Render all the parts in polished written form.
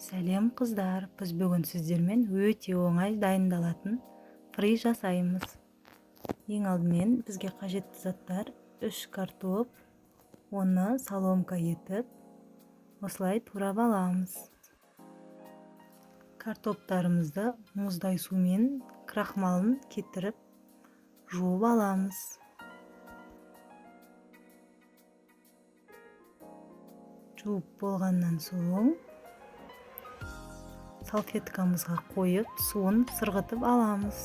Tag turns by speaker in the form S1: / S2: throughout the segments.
S1: Сәлем, қыздар! Біз бүгін сіздермен өте оңай дайындалатын фри жасаймыз. Ең алдымен бізге қажетті заттар: 3 картоп, оны соломка етіп, осылай турап аламыз. Картоптарымызды мұздай сумен крахмалын кетіріп жуып аламыз. Жуып болғаннан соң салфеткамызға қойып, суын сырғытып аламыз.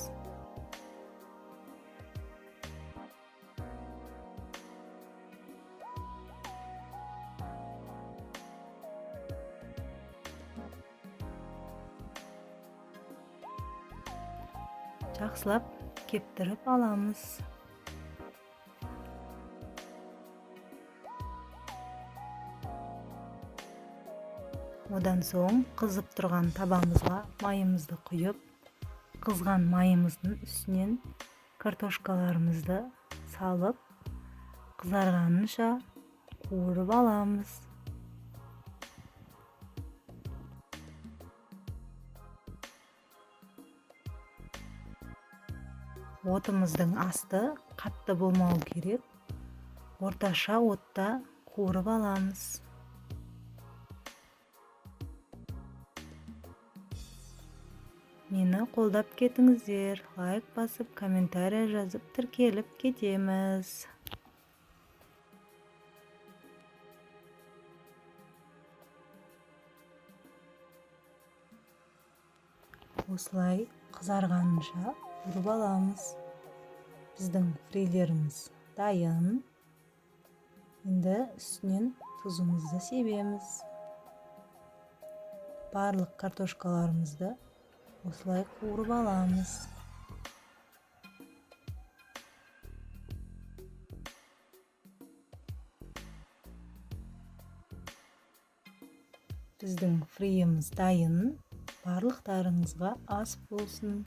S1: Жақсылап кептіріп аламыз. Одан соң қызып тұрған табамызға майымызды құйып, қызған майымыздың үстінен картошкаларымызды салып, қызарғанынша қуырып аламыз. Отымыздың асты қатты болмау керек, орташа отта қуырып аламыз. Мені қолдап кетіңіздер, лайк басып, комментарий жазып, тіркеліп кетеміз. Осылай қызарғанынша қуырып аламыз. Біздің фрилеріміз дайын. Енді үстінен тұзымызды себеміз. Барлық картошкаларымызды осылай қуырып аламыз. Біздің фриіміз дайын. Барлықтарыңызға ас болсын.